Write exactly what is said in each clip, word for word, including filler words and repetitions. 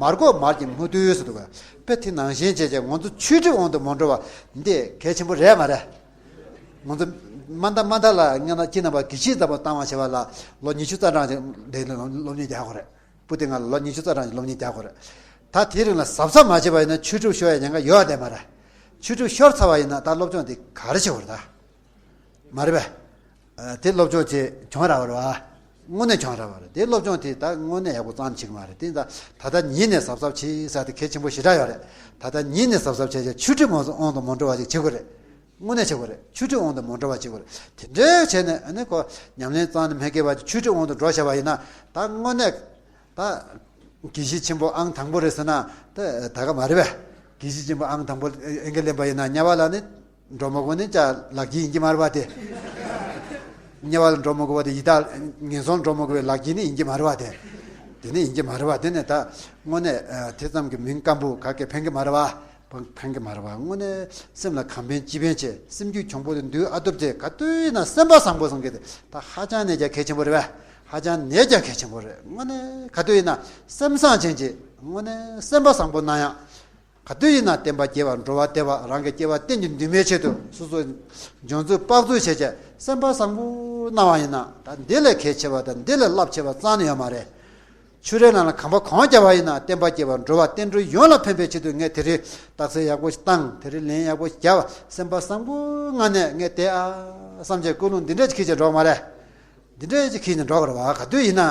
མར་གོ་མར་གྱི་སྨུག་རྡུལ་ཟེར་འདུག་ག་དཔེ་དེ་ནང་བཞིན་བྱས་བྱས་ང་ཚོ་ཆོས་སྒྲིབ་དབང་དུ་མ་འགྲོ་བ་འདི་གལ་ཆེན་པོ་རེད་མ་རེད། ང་ཚོ་མ་མཐའ་མ་མཐའ་ལ་ང་ན་ཅི་ན་པ་གི་ཤི་ཙམ་པ་བཏང་བ་བྱས་པ་ལ་ལོ་ཉི་ཤུ་རྩ་གྲངས་ཅིག་འདི་ལ་སློབ་གཉེར་རྒྱག་དགོས་རེད། སྤུ་ཏི་ང་ལ་ལོ་ཉི་ཤུ་རྩ་གྲངས་ཅིག་སློབ་གཉེར་རྒྱག་དགོས་རེད། ད་དེའི་རིང་ལ་གཟབ་གཟབ་མ་བྱས་པ་ཡིན་ན་ཆོས་སྒྲིབ་ཤོར་ཡ་ཉེན་ཁ་ཡོད་བསྡད་མ་རེད། ཆོས་སྒྲིབ་ཤོར་ཚར་བ་ཡིན་ན་ད་སློབ་སྦྱོང་དེ་ག་རེ་བྱེད་དགོས་རེད་ད། མ་རེད་པས། ཨ། དེ་སློབ་སྦྱོང་བྱེད་བྱུང་ར་བ་རེད་བ། དངོས་གནས་བྱུང་ར་བ་རེད། དེ་སློབ་སྦྱོང་དེ་ད་དངོས་གནས་ཡག་པོ་ཙམ་བྱེད་ཀྱི་མ་རེད། དེ་ད་ད་ལྟ་ཉིད་ནས་གཟབ་གཟབ་བྱེད་ཟེར་དེ་གལ་ཆེན་པོ་ཞེ་དྲག་ཡོད་རེད། ད་ལྟ་ཉིད་ནས་གཟབ་གཟབ་བྱས་བྱས་ཆོས་སྒྲིབ་དབང་དུ་མ་འགྲོ་བ་ཞིག་བྱེད་དགོས་རེད། དངོས་གནས་བྱེད་དགོས་རེད། ཆོས་སྒྲིབ་དབང་དུ་མ་འགྲོ་བ་བྱེད་དགོས་རེད། དེ་འདྲའི་བྱས་ནས་ཨ་ནི་ཁོ་ཉམས་ལེན་གཙང་ནས་མ་སྐྱེས་པ་ཆོས་སྒྲིབ་དབང་དུ་འགྲོ་བྱ་བ་ཡིན་ན་ད་དངོས་གནས་ད་དགེ་བཤེས་ཆེན་པོ་ཨང་དང་པོ་རེད་ཟེར་ན་ད་ད་ག་མ་རེད་པས། དགེ་བཤེས་ཆེན་པོ་ཨང་དང་པོ་ཨེ་འགན་ལེན་པ་ཡིན་ན་དམྱལ་བ་ལ་ནི་འགྲོ་མ་དགོས་ནི་ཅག་ལག་གི་ཡིན་གྱི་མ་རེད་པ་དེ། དམྱལ་བ་ལ་འགྲོ་མ་དགོས་པ་དེ་ཡི་དྭགས་ངན་སོང་འགྲོ་མ་དགོས་པའི་ལག་གི་ནི་ཡིན་གྱི་མ་རེད་པ་དེ། དེ་ནི་ཡིན་གྱི་མ་རེད་པ་དེ་ནི་ད་དངོས་གནས་ཨ་དེ་ཙམ་གྱི་མིང་སྐམ་པོ་ག་གེ་ཕན་གྱི་མ་རེད་པ། ཕན་གྱི་མ་རེད་པ། དངོས་གནས་སེམས་ལ་གང་ཕན་ཅི་ཕན་བྱེད། སེམས་རྒྱུད་གྱོང་པོ་དེ་འདུལ་ཨ་ཐུབ་ཅེས་ག་དུས་ཡིན་ན་སེམས་པ་བཟང་པོ་བཟང་གི་དེ་ད་ཧ་ཅང་ནས་ཀྱང་གལ་ཆེན་པོ་རེད་པས། ཧ་ཅང་ནས་ཀྱང་གལ་ཆེན་པོ་རེད། དངོས་གནས་ག་དུས་ཡིན་ན་སེམས་བཟང་ཅན་གྱི་དངོས་གནས་སེམས་པ་བཟང་པོ་ན་ཡང་། ག་དུས་ཡིན་ན་བསྟན་པ་སྐྱེ་བར་འགྲོ་བ་སྟེར་བ། རང་གི་སྐྱེ་བ་གཏན་གྱི་འདུན་མའི་ཆེད་དུ་སོ་སོ་འཇོན་ཚུལ་དཔག་ཚུལ་བྱས་བྱས་སེམས་པ་བཟང་པོ་གནང་བ་ཡིན་ན་ད་འདི་ལས་གལ་ཆེ་བ་དང་འདི་ལས་རླབས་ཆེ་བ་རྩ་ནས་ཡོད་མ་རེད། ཆུ་རའི་ནང་ལ་གམ་པ་གང་བརྒྱབ་པ་ཡིན་ན་བསྟན་པ་སྐྱེ་བར་འགྲོ་བ་བསྟན་འགྲོའི་ཡོངས་ལ་ཕན་པའི་ཆེད་དུ་ངས་དེ་རིང་རྟགས་གསལ་ཡག་པོ་ཞིག་བཏང་། དེ་རིང་ལན་ཡག་པོ་ཞིག་བརྒྱབ། སེམས་པ་བཟང་པོ་ངང་ནས་ངས་བསྡད་ཨ་བསམ་བྱས་ཀུན་སློང་འདི་འདྲ་ཞིག་གིས་བྱས་འགྲོ་མ་རེད། འདི་འདྲ་ཞིག་གིས་ནས་འགྲོ་དགོས་རེད་བ། ག་དུས་ཡིན་ན་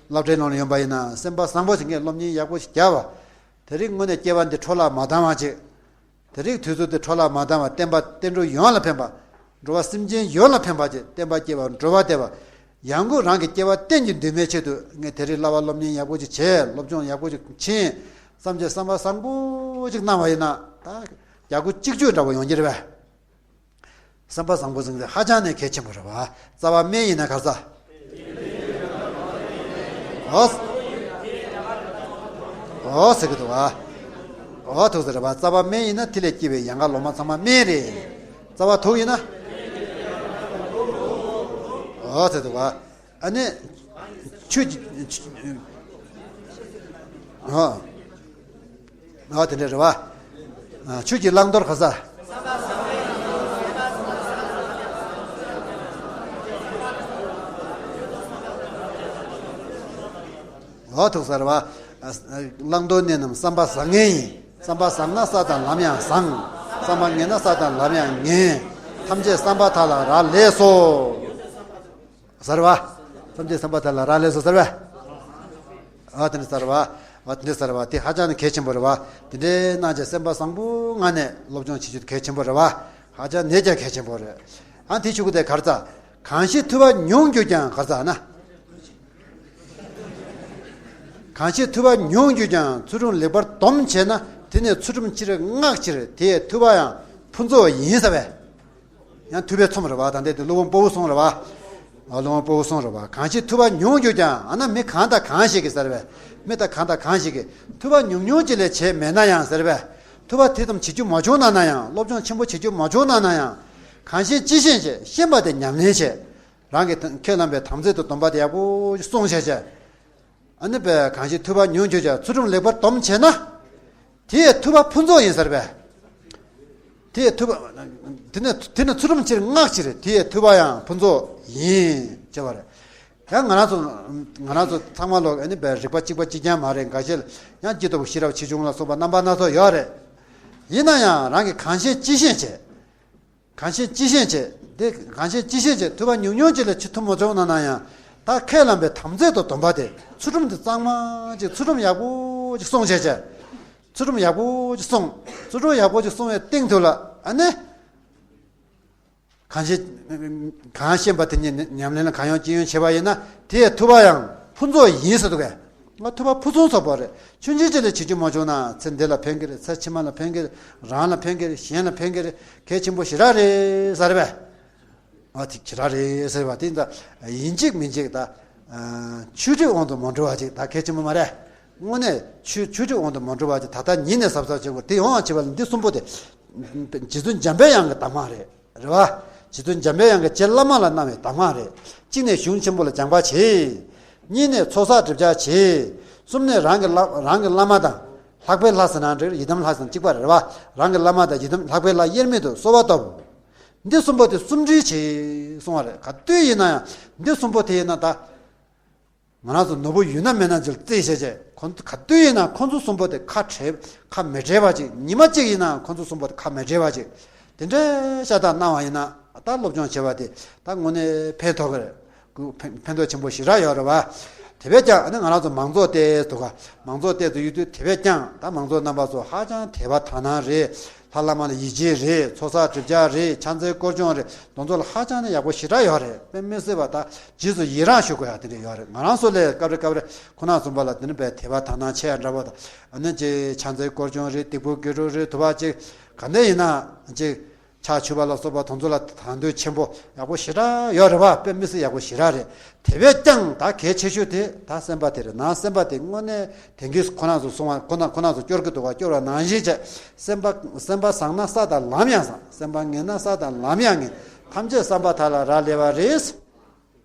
སློབ་གྲྭའི་ནང་ལ་ཡོང་པ་ཡིན་ན་སེམས་པ་བཟང་པོ་ཞིག་ངས་སློབ་གཉེར་ཡག་པོ་ཞིག་བརྒྱབ་པ། དེ་རིང་དངོས་གནས་སྐྱེ་བ་འདི་འཕྲོ་བརླག་མ་བཏང་བ་ཅིག་དེ་རིང་དུས་ཚོད་འདི་འཕྲོ་བརླག་མ་བཏང་བར་བསྟན་པ་བསྟན་འགྲོ་ཡོངས་ལ་ཕན་པ། འགྲོ་བ་སེམས་ཅན་ཡོངས་ལ་ཕན་པ་ཅིག་བསྟན་པ་སྐྱེ་བར་འགྲོ་བ་བསྟན་པ། ཡང་སྒོས་རང་གི་སྐྱེ་བ་གཏན་གྱི་འདུན་མའི་ཆེད་དུ་ངས་དེ་རིང་བསླབ་པ་སློབ་གཉེར་ཡག་པོ་ཅིག་བྱས། སློབ་སྦྱོང་ཡག་པོ་ཅིག་ཕྱིན། བསམ་བྱས་བསམ་པ་བཟང་པོ་ཅིག་གནང་བ་ཡིན་ན་ད་རྒྱ་སྒོ་གཅིག་གཅོད་འདྲ་པོ་ཡོང་གི་རེད་པས། བསམ་པ་བཟང་པོ་ཟིན་ཚེ་ཧ་ཅང་ནས་གལ་ཆེན་པོ་རེད་བ། རྩ་བ་སྨན་ཡིན་ན་ག་རེ་ཟ། འོ། འོ་ཟེར་གི་འདུག་བ། འོ་ཐུག་ཟེར་བ། རྩ་བ་སྨན་ཡིན་ན་དེ་ལས་སྐྱེ་བའི་ཡན་ཀ་ལོ་མ་ཚང་མ་སྨན་རེད། རྩ་བ་དུག་ཡིན་ན། འོ་ཟེར་འདུག་བ། ཨ་ནི། ཆུ་གི། འོ། ཨ་དེ་འདྲ་རེད་བ། ཨ་ཆུ་གི་བླང་དོར་ག་ས། འོ་ཐུག་ས་རེད་བ། ཨ་བླང་དོར་གནས་རྣམས་བསམ་པ་བཟང་ངན་ཡིན། བསམ་པ་བཟང་ན་ས་དང་ལམ་ཡང་བཟང་། བསམ་པ་ངན་ན་ས་དང་ལམ་ཡང་ངན། ཐམས་ཅད་བསམ་པ་དག་ལ་རག་ལས་སོ། ཟེར་བ། ཐམས་ཅད་བསམ་པ་དག་ལ་རག་ལས་སོ་ཟེར་བས། ཨ་དེ་འདྲ་ཟེར་བ། ཨ་དེ་འདྲ་ཟེར་བ་དེ་ཧ་ཅང་ནས་གལ་ཆེན་པོ་རེད་བ། དེ་འདྲའི་གནང་བྱས་སེམས་པ་བཟང་པོ་ངང་ནས་སློབ་སྦྱོང་བྱེད་རྒྱུ་དེ་གལ་ཆེན་པོ་རེད་བ། ཧ་ཅང་ནས་ཀྱང་གལ་ཆེན་པོ་རེད། ཨ་དེ་ཆུ་གུ་དེ་གར་ཙ། གང་ཞིག་ཐུབ་པ་མྱོང་གྱུར་ཀྱང་གར་ཙ་ན། གང་ཞིག་ཐུབ་པ་མྱོང་གྱུར་ཀྱང་ཚུལ་ཁྲིམས་ལེགས་པར་སྡོམ་བྱས་ན་དེ་ནི་ཚུལ་ཁྲིམས་ཕྱིར་བསྔགས་ཕྱིར་དེའི་ཐུབ་པ་ཡང་ཕུན་ཚོགས་ཡིན་ཟེར་བས། ཡང་ཐུབ་པའི་ཚོམ་རེད་བ། ད་འདི་དེ་སློབ་དཔོན་སྤོ་བོ་གསུངས་རེད་བ། ཨ་སློབ་དཔོན་སྤོ་བོ་གསུངས་རེད་བ། གང་ཞིག་ཐུབ་པ་མྱོང་གྱུར་ཀྱང་ཨ་ན་མི་གང་དང་གང་ཞིག་གིས་ཟེར་བས། མི་དང་གང་དང་གང་ཞིག་གིས་ཐུབ་པ་ཉུང་ཉུང་ཅིག་ལས་བྱས་མེད་ན་ཡང་ཟེར་བས། ཐུབ་པ་དེ་ཙམ་བྱེད་རྒྱུ་མ་བྱུང་ན་ན་ཡང་སློབ་སྦྱོང་ཆེན་པོ་བྱེད་རྒྱུ་མ་བྱུང་ན་ན་ཡང་། གང་ཤེས་ཅི་ཤེས་བྱས་ཤེས་པ་དེ་ཉམས་ལེན་བྱས། རང་གི་ཁས་བླངས་པའི་དམ་ཚིག་ཏུ་སྡོམ་པ་དེ་ཡག་པོ་སྲུང་བྱས་བྱས། ཨ་ནི་པས་གང་ཞིག་ཐུབ་པ་མྱོང་གྱུར་ཀྱང་ཚུལ་ཁྲིམས་ལེགས་པར་སྡོམ་བྱས་ན། དེ་ཡི་ཐུབ་པ་ཕུན་ཚོགས་ཡིན་ཟེར་བས། དེ་ཡི་ཐུབ་པ། དེ་ནི་དེ་ནི་ཚུལ་ཁྲིམས་ཕྱིར་བསྔགས་ཕྱིར་དེ་ཡི་ཐུབ་པ་ཡང་ཕུན་ཚོགས་ཡིན་ཅེས་པ་རེད། ཡང་ང་རང་ཚོ་ང་རང་ཚོ་ཚང་མ་ལོག་ཨ་ནི་པས་རིག་པ་གཅིག་པ་གཅིག་རྐྱང་མ་རེད། འགའ་ཤས་ཡང་སྐྱེས་སྟོབས་ཤེས་རབ་ཆེ་ཆུང་ལ་སོགས་པ་རྣམ་པ་སྣ་ཚོགས་ཡོད་རེད། ཡིན་ན་ཡང་རང་གིས་གང་ཤེས་ཅི་ཤེས་བྱས། གང་ཤེས་ཅི་ཤེས་བྱས། དེ་གང་ཤེས་ཅི་ཤེས་བྱས་ཐུབ་པ་ཉུང་ཉུང་ཅིག་ལས་ཅིག་ཐུབ་མ་བྱུང་ན་ན་ཡང་། ད་ཁས་བླངས་པའི་དམ་ཚིག་ཏུ་སྡོམ་པ་དེ་ཚུལ་ཁྲིམས་དེ་གཙང་མ་ཅིག་ཚུལ་ཁྲིམས་ཡག་པོ་ཅིག་སྲུང་བྱས་བྱས། ཚུལ་ཁྲིམས་ཡག་པོ་ཅིག་སྲུང་། ཚུལ་ཁྲིམས་ཡག་པོ་ཅིག་སྲུང་བའི་སྟེང་དུ་ལ་ཨ་ནི། གང་ཤེས། གང་ཤེས་པ་དེ་ཉིད་ཉམས་ལེན་ལ་གང་ཡོང་ཅི་ཡོང་བྱེད་པ་ཡིན་ན་དེ་ཡི་ཐུབ་པ་ཡང་ཕུན་ཚོགས་ཡིན་ཟེར་འདུག་གས། ང་ཐུབ་པ་ཕུན་སུམ་ཚོགས་པ་རེད། ཆུང་ཆུང་ཅིག་ལས་བྱེད་རྒྱུ་མ་བྱུང་ན་ཚེ་འདི་ལ་ཕན་གི་རེད། ཚེ་ཕྱི་མ་ལ་ཕན་གི་རེད། རང་ལ་ཕན་གི་རེད། གཞན་ལ་ཕན་གི་རེད། གལ་ཆེན་པོ་ཞེ་དྲག་རེད་ཟེར་བས། ཨ་དེ་ཞེ་དྲག་རེད་ཟེར་བ་དེ་ད་ཡིན་གཅིག་མིན་གཅིག་ད་ཆོས་སྒྲིབ་དབང་དུ་མ་འགྲོ་བ་ཅིག་ད་གལ་ཆེན་པོ་མ་རེད། དངོས་གནས་ཆོས་ཆོས་སྒྲིབ་དབང་དུ་མ་འགྲོ་བ་ཅིག་ད་ལྟ་ཉིད་ནས་གཟབ་གཟབ་བྱེད་དགོས། དེ་ཡོང་བ་བྱེད་པ་ལ་འདི་གསུམ་པོ་དེ་རྗེ་བཙུན་འཇམ་པའི་དབྱངས་ཀྱི་གདམས་ངག་རེད། རེད་བ། རྗེ་བཙུན་འཇམ་པའི་དབྱངས་ཀྱིས་རྗེ་བླ་མ་ལ་གནང་བའི་གདམས་ངག་རེད། གཅིག་ནས་གཞུང་ཆེན་པོ་ལ་སྦྱངས་པ་བྱེད། གཉིས་ནས་ཚོགས་བསགས་སྒྲིབ་སྦྱང་བྱེད། གསུམ་ནི་རང་གི་བླ་རང་གི་བླ་མ་དང་། ལྷག་པའི་ལྷ་ཟེར་ན་འགྲིག་ཡི་དམ་ལྷ་ཟེར་ན་གཅིག་པ་རེད་བ། རང་གི་བླ་མ་དང་ཡི་དམ་ལྷག་པའི་ལྷ་དབྱེར་མེད་དུ་གསོལ་བ་བཏབ། འདི་གསུམ་པོ་དེ་སུམ་སྒྲིལ་བྱེད་གསུང་བ་རེད། ག་དུས་ཡིན་ན་ཡང་འདི་གསུམ་པོ་དེ་ཡིན་ན་ད། ང་རང་ཚོ་ནོར་བུ་ཡོད་ན་མེད་ན་ཅིག་རྩིས་བྱས་བྱས་ཁོ་ག་དུས་ཡིན་ན་ཁོ་ཚོ་གསུམ་པོ་དེ་ཁ་བྲལ་ཁ་མི་བྲལ་བ་ཅིག་ཉི་མ་གཅིག་ཡིན་ན་ཁོ་ཚོ་གསུམ་པོ་དེ་ཁ་མི་བྲལ་བ་ཅིག་དེ་འདྲའི་ཤ་སྟག་གནང་བ་ཡིན་ན་ད་སློབ་སྦྱོང་བྱེད་པ་དེ་ད་དངོས་གནས་ཕན་ཐོགས་ཀྱི་རེད། ཕན་ཕན་ཐོགས་ཆེན་པོ་ཞེ་དྲག་ཡོད་རེད་བ། དེ་བས་ཀྱང་ཨ་ནི་ང་རང་ཚོ་མང་ཚོགས་ལྟེ་དུ་ག་མང་ཚོགས་ལྟེ་དུ་ཡོད་དུས་དེ་བས་ཀྱང་ད་མང་ཚོགས་རྣམ་པ་ཚོ་ཧ་ཅང་དད་པ་དག་སྣང་རེད། ལྷ་བླ་མ་ལ་ཡིད་ཆེས་རེད། ཚོགས་བསགས་སྒྲིབ་སྦྱང་རེད། ཕྱག་འཚལ་སྐོར་སྦྱོང་རེད། དེ་ཚོ་ལ་ཧ་ཅང་ནས་ཡག་པོ་ཞེ་དྲག་ཡོད་རེད། དཔེ་མི་སྲིད་པ་ད་རྗེས་སུ་ཡི་རང་ཞུ་དགོས་ཡ་དེ་འདྲ་ཡོད་རེད། ང་རང་ཚོ་ལས་སྐབས་རེ་སྐབས་རེ་ཁོ་ན་གསུམ་པ་ལ་དེ་འདྲ་བའི་དད་པ་དག་སྣང་ཆེ་ཡ་འདྲ་པོ་དང་ཨ་ནི་ཅིག་ཕྱག་འཚལ་སྐོར་སྦྱོང་རེད། སྡིག་པོ་དགེ་སྒྲུབ་རེད། དུ་བ་ཅིག་ག་འདྲ་ཡིན་ན་ཅིག་ཕྱག་མཆོད་པ་ལ་སོགས་པ་དེ་ཚོ་ལ་དང་དོད་ཆེན་པོ་ཡག་པོ་ཞེ་དྲག་ཡོད་རེད་བ། དཔེ་མི་སྲིད་ཡག་པོ་ཞེ་དྲག་རེད། དེ་བས་ཀྱང་ད་གལ་ཆེ་ཤོས་དེ་ད་སེམས་པ་དེ་རེད། ནང་སེམས་པ་དེ་དངོས་གནས་དེང་གི་ཁོ་ན་ཚོ་གསུང་བ་ཁོ་ན་ཁོ་ན་ཚོ་སྐྱོར་གི་འདུག་བ། སྐྱོར་བ་ནང་བཞིན་བྱས། སེམས་པ་སེམས་པ་བཟང་ན་ས་དང་ལམ་ཡང་བཟང་། སེམས་པ་ངན་ན་ས་དང་ལམ་ཡང་ངན། ཐམས་ཅད་བསམ་པ་དག་ལ་རག་ལས་པ་རེད།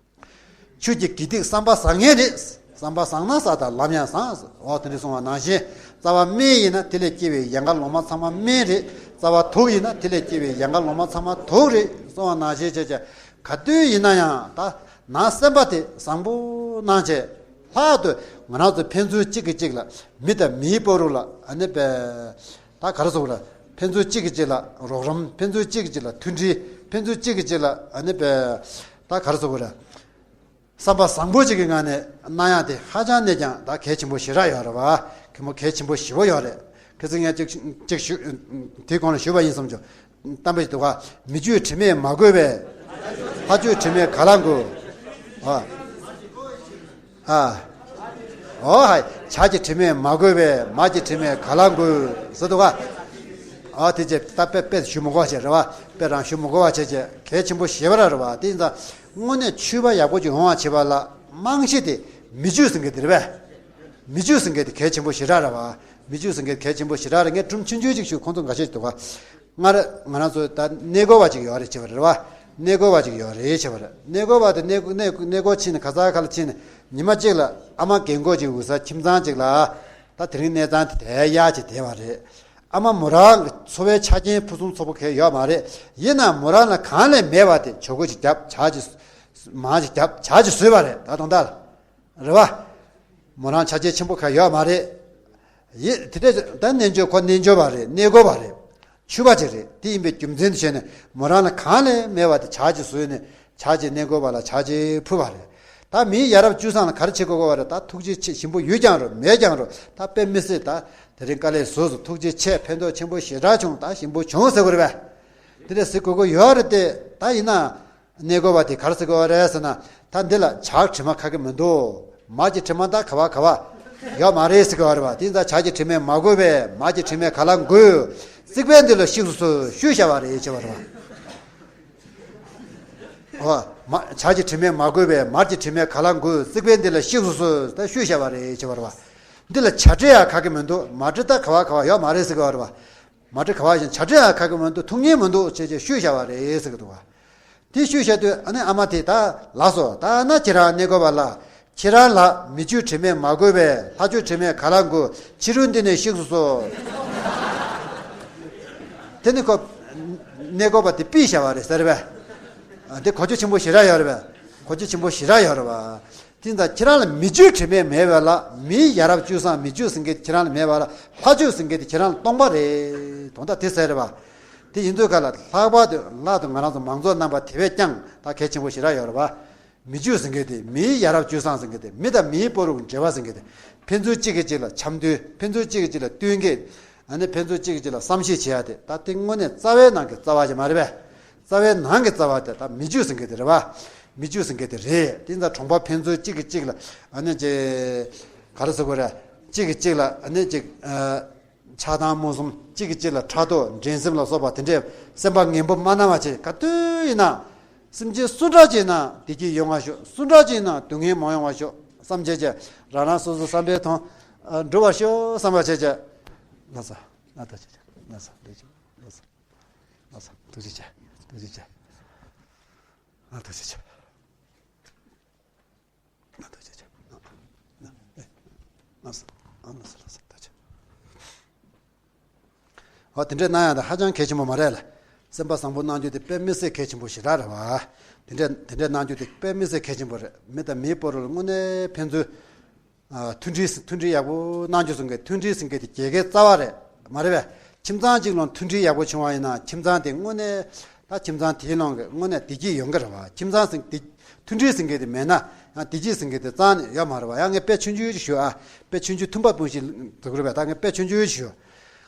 ཆོས་ཀྱི་དགེ་སྡིག་བསམ་པ་བཟང་ངན་རེད། བསམ་པ་བཟང་ན་ས་དང་ལམ་ཡང་བཟང་། འོ་དེ་འདྲ་གསུང་བ་ནང་བཞིན། རྩ་བ་སྨན་ཡིན་ན་དེ་ལས་སྐྱེ་བའི་ཡན་ག་ལོ་མ་ཚང་མ་སྨན་རེད། རྩ་བ་དུག་ཡིན་ན་དེ་ལས་སྐྱེ་བའི་ཡན་ག་ལོ་མ་ཚང་མ་དུག་རེད་གསུང་བ་ནང་བཞིན་བྱས་བྱས། ག་དུས་ཡིན་ན་ཡང་ད་ནང་སེམས་པ་དེ་བཟང་པོ་གནང་བྱས། ལྷག་ཏུ་ང་རང་ཚོ་ཕན་ཚུན་གཅིག་གིས་གཅིག་ལ་མི་དང་མིའི་བར་དུ་ལ་ཨ་ནི་པའི་ད་ག་རེ་ཟེར་དགོས་རེད། ཕན་ཚུན་གཅིག་གིས་གཅིག་ལ་རོགས་རམ། ཕན་ཚུན་གཅིག་གིས་གཅིག་ལ་མཐུན་སྒྲིལ། ཕན་ཚུན་གཅིག་གིས་གཅིག་ལ་ཨ་ནི་པའི་ད་ག་རེ་ཟེར་དགོས་རེད། བསམ་པ་བཟང་པོ་ཅིག་གི་ངང་ནས་གནང་ཡག་དེ་ཧ་ཅང་ནས་ཀྱང་ད་གལ་ཆེན་པོ་ཞེ་དྲག་ཡོད་རེད་བ། གལ་མོ་གལ་ཆེན་པོ་ཞེ་པོ་ཡོད་རེད། ཁ་སང་ངས་ཅིག་ཅིག་ཞུ། དེའི་གོང་ལ་ཞུས་པ་ཡིན་བསམ་བྱུང་། གཏམ་དཔེ་ཞིག་འདུག་ག་མི་རྒྱུད་དྲི་མས་མ་གོས་པའི། ལྷ་རྒྱུད་དྲི་མས་ག་ལ་འགོས། ཨ། ཨ། འོ་ཧའི། བྱ་ཀྱི་དྲི་མས་མ་གོས་པའི་མ་གྱི་དྲི་མས་ག་ལ་འགོས་ཟེར་འདུག་ག་ཨ་དེ་རྗེས་ད་དཔེ་དཔེ་ཞུ་མི་དགོས་པ་བྱས་རེད་བ། དཔེ་རང་ཞུ་མི་དགོས་པ་བྱས་རྗེས་གལ་ཆེན་པོ་ཞེ་པོ་ར་རེད་བ། དེ་ཡིན་ཙང་དངོས་གནས་ཆོས་པ་ཡག་པོ་ཅིག་ཡོང་བ་བྱེད་པ་ལ་རྨང་གཞི་དེ་མི་རྒྱུད་ཟེར་མཁན་དེ་རེད་པས། མི་རྒྱུད་ཟེར་མཁན་དེ་གལ་ཆེན་པོ་ཞེ་དྲག་རེད་བ། མི་རྒྱུད་ཟེར་མཁན་གལ་ཆེན་པོ་ཞེ་དྲག་རེད། ངས་སྒྲུང་ཆུང་ཆུང་ཅིག་ཞུ། ཁོང་ཚོ་འགའ་ཤས་འདུག་ག་སྔར་ང་རང་ཚོ་ད་གནས་སྐོར་བ་ཅིག་ཡོད་རེད་བྱས་པ་རེད་བ། གནས་སྐོར་བ་ཅིག་ཡོད་རེད་བྱས་པ་རེད། གནས་སྐོར་བ་དེ་གནས་གནས་གནས་སྐོར་ཕྱིན་ནས་ག་ས་ག་ལ་ཕྱིན་ནས་ཉི་མ་གཅིག་ལ་ཨ་མ་རྒན་གོག་ཅིག་འུ་ཚ་ཁྱིམ་ཚང་ཅིག་ལ་ད་དེ་རིང་གནས་ཚང་དེ་དལ་ཡག་ཅིག་བསྡད་པ་རེད། ཨ་མ་མོ་རང་གི་འཚོ་བའི་ཆ་རྐྱེན་ཕུན་སུམ་ཚོགས་པོ་གང་ཡང་ཡོད་མ་རེད། ཡིན་ནའང་མོ་རང་ལ་གང་ལས་མེད་པ་དེ་ཇོ་ཁུ་ཅིག་བརྒྱབ། ཇ་ཅིག་མར་ཅིག་བརྒྱབ། ཇ་ཅིག་བཟོས་པ་རེད། ད་དོན་དག་ལ་རེད་བ། མོ་རང་ཆ་རྐྱེན་ཆེན་པོ་གང་ཡང་ཡོད་མ་རེད། ཡིན་དེ་འདྲ་ད་རྣལ་འབྱོར་ཁོ་རྣལ་འབྱོར་པ་རེད། གནས་སྐོར་བ་རེད། ཆོས་པ་ཅིག་རེད། དེ་ཡིན་པའི་རྒྱུ་མཚན་དུ་བྱས་ནས་མོ་རང་ལ་གང་ལས་མེད་པ་དེ་ཇ་ཅིག་བཟོས་ནས་ཇ་ཅིག་གནས་སྐོར་བ་ལ་ཇ་ཅིག་ཕུལ་བ་རེད། ད་མིའི་ཡ་རབས་སྤྱོད་བཟང་ལ་ག་རེ་བྱེད་དགོས་པ་རེད། ད་ཐུགས་རྗེ་ཆེ་ཞིམ་པོ་ཡོད་ཀྱང་རུང་མེད་ཀྱང་རུང་ད་དཔེ་མི་སྲིད། ད་དེ་རིང་དཀའ་ལས་བཟོས་སོང་། ཐུགས་རྗེ་ཆེ། ཕན་ཐོགས་ཆེན་པོ་ཞེ་དྲག་བྱུང་། ད་ཞིམ་པོ་བྱུང་ཟེར་དགོས་རེད་པས། དེ་འདྲ་ཟེར་དགོས་ཀྱི་ཡོད་རེད་དེ། ད་ཡིན་ན་གནས་སྐོར་བ་དེ་ག་རེ་ཟེར་དགོས་པ་རེད་ཟེར་ན། ད་འདི་ལ་ཇ་གི་དྲི་མ་ག་གེ་མི་འདུག་མར་གྱི་དྲི་མ་ད་ག་བ་ག་བ་ཡོད་མ་རེད་ཟེར་གི་ཡོད་རེད་བ། དེ་ཡིན་ཙང་ཇ་གྱི་དྲི་མས་མ་གོས་པས་མར་གྱི་དྲི་མས་ག་ལ་འགོས། རྩིག་པའི་མདུན་ལ་གཤེགས་སུ་གསོལ་ཞུས་བཞག་པ་རེད་བྱས་པ་རེད་བ། འོ། མ་ཇ་གྱི་དྲི་མས་མ་གོས་པས་མར་གྱི་དྲི་མས་ག་ལ་འགོས། རྩིག་པའི་མདུན་ལ་གཤེགས་སུ་གསོལ་ད་ཞུས་བཞག་པ་རེད་བྱས་པ་རེད་བ། འདི་ལ་ཇ་དྲི་ཡང་ག་གེ་མི་འདུག་མར་དྲི་ད་ག་བ་ག་བ་ཡོད་མ་རེད་ཟེར་གི་ཡོད་རེད་བ། མར་དྲི་ག་བ་ཡིན་ཇ་དྲི་ཡང་ག་གེ་མི་འདུག་ཐུགས་མཉེས་མི་འདུག་བྱས་བྱས་ཞུས་བཞག་པ་རེད་ཟེར་གི་འདུག་བ། དེ་ཞུས་བཞག་དུས་ཨ་ནི་ཨ་མ་དེས་ད་ལགས་སོ། ད་ན་ཁྱེད་རང་གནས་སྐོར་བ་ལ། ཁྱེད་རང་ལ་མི་རྒྱུད་དྲི་མས་མ་གོས་པས་ལྷ་རྒྱུད་དྲི་མས་ག་ལ་འགོས། ཕྱི་རོལ་འདི་ནས་གཤེགས་སུ་གསོལ། དེ་ནི་ཁོ་གནས་སྐོར་བ་དེ་ཕུད་བཞག་པ་རེད་ཟེར་བས། དེ་གོ་རྒྱུ་ཆེན་པོ་ཞེ་དྲག་ཡོད་རེད་བས། གོ་རྒྱུ་ཆེན་པོ་ཞེ་དྲག་ཡོད་རེད་བ། དེ་ཡིན་ཙང་ཁྱེད་རང་ལ་མི་རྒྱུད་དྲི་མས་མེད་པ་ལ་མིའི་ཡ་རབས་སྤྱོད་བཟང་མི་རྒྱུད་ཟེར་མཁན་དེ་ཁྱེད་རང་ལ་མེད་པ་ལ་ལྷ་རྒྱུད་ཟེར་མཁན་དེ་ཁྱེད་རང་ལ་སྟོང་པ་རེད། དོན་དག་དེ་ཟེར་རེད་བ། དེ་ཡིན་དུས་ག་ལ་ལྷག་པར་དུ་ལྷག་ཏུ་ང་རང་ཚོ་མང་ཚོགས་རྣམ་པ་དེ་བས་ཀྱང་ད་གལ་ཆེན་པོ་ཞེ་དྲག་ཡོད་རེད་བ། མི་རྒྱུད་ཟེར་མཁན་དེ་མིའི་ཡ་རབས་སྤྱོད་བཟང་ཟེར་མཁན་དེ་མི་དང་མིའི་བར་དུ་འབྲེལ་བ་ཟེར་མཁན་དེ་ཕན་ཚུན་གཅིག་གིས་གཅིག་ལ་འཆམ་མཐུན་ཕན་ཚུན་གཅིག་གིས་གཅིག་ལ་བསྟུན་མཁས། ཨ་ནི་ཕན་ཚུན་གཅིག་གིས་གཅིག་ལ་བསམ་ཤེས་བྱེད་ཡ་དེ་ད་དེ་དངོས་གནས་རྩ་བའི་ནང་གི་རྩ་བ་ཞིག་མ་རེད་པས། རྩ་བའི་ནང་གི་རྩ་བ་དེ་ད་མི་རྒྱུད་ཟེར་མཁན་དེ་རེད་བ། མི་རྒྱུད་ཟེར་མཁན་དེ་རེད། དེ་ཡིན་ཙང་གྲོང་པ་ཕན་ཚུན་གཅིག་གིས་གཅིག་ལ་ཨ་ནི་ཅེ་ག་རེ་ཟེར་དགོས་རེད། གཅིག་གིས་གཅིག་ལ་ཨ་ནི་ཅིག་ཆགས་སྡང་རྨོངས་གསུམ་གཅིག་གིས་གཅིག་ལ་ཕྲག་དོག་འགྲན་སེམས་ལ་སོགས་པ་དེ་འདྲས་སེམས་པ་ངན་པ་མ་གནང་བ་བྱས། ག་དུས་ཡིན་ན་སེམས་ཅན་སུ་འདྲ་ཅིག་ཡིན་ན་བདེ་སྐྱིད་ཡོང་བ་ཤོག་སུ་འདྲ་ཅིག་ཡིན་ན་སྡུག་བསྔལ་མ་ཡོང་བ་ཤོག་བསམ་བྱས་བྱས་རང་རང་སོ་སོ་བསམ་པའི་དོན་འགྲུབ་པར་ཤོག་བསམ་པ་བྱས་བྱས། ལགས་སོ། ལགས་སོ། ལགས་སོ། ལགས་སོ། ལགས་སོ། ཐུགས་རྗེ་ཆེ། ཐུགས་རྗེ་ཆེ། ཨ། ཐུགས་རྗེ་ཆེ། ཨ། ཐུགས་རྗེ་ཆེ། ཨ། ཨ། ཨ་ཨ་ཨ་ཨ་ཨ་ཨ་ཨ། འོ་དེ་འདྲས་གནང་ཡག་དེ་ཧ་ཅང་གལ་ཆེན་པོ་མ་རེད་ལ། སེམས་པ་བཟང་པོ་གནང་རྒྱུ་དེ་དཔེ་མི་སྲིད་གལ་ཆེན་པོ་ཞེ་དྲག་རེད་བ། དེ་འདྲས་དེ་འདྲས་གནང་རྒྱུ་དེ་དཔེ་མི་སྲིད་གལ་ཆེན་པོ་རེད། མི་དང་མིའི་བར་ལ་དངོས་གནས་ཕན་ཚུན། ཨ། མཐུན་སྒྲིལ་མཐུན་སྒྲིལ་ཡག་པོ་གནང་རྒྱུ་ཟེར་མཁན། མཐུན་སྒྲིལ་ཟེར་མཁན་དེ་རྒྱལ་ཁའི་རྩ་བ་རེད། མ་རེད་པས། ཁྱིམ་ཚང་གཅིག་ལ་མཐུན་སྒྲིལ་ཡག་པོ་བྱུང་བ་ཡིན་ན། ཁྱིམ་ཚང་དེ་དངོས་གནས། ད་ཁྱིམ་ཚང་དེའི་ནང་གི་དངོས་གནས་བདེ་སྐྱིད་ཡོང་གི་རེད་བ། ཁྱིམ་ཚང་ཟེར་དེ། མཐུན་སྒྲིལ་ཟེར་མཁན་དེ་མེད་ན་ཡང་བདེ་སྐྱིད་ཟེར་མཁན་དེ་རྩ་ནས་ཡོད་མ་རེད་བ། ཡང་ངས་དཔེ་ཆུང་ཆུང་ཅིག་ཞུ་ཨ། དཔེ་ཆུང་ཆུང་ཐུམ་པ་སྤུངས་ཤིག་འདུག་རེད་པས། ད་ངས་དཔེ་ཆུང་ཆུང་ཅིག་ཞུ།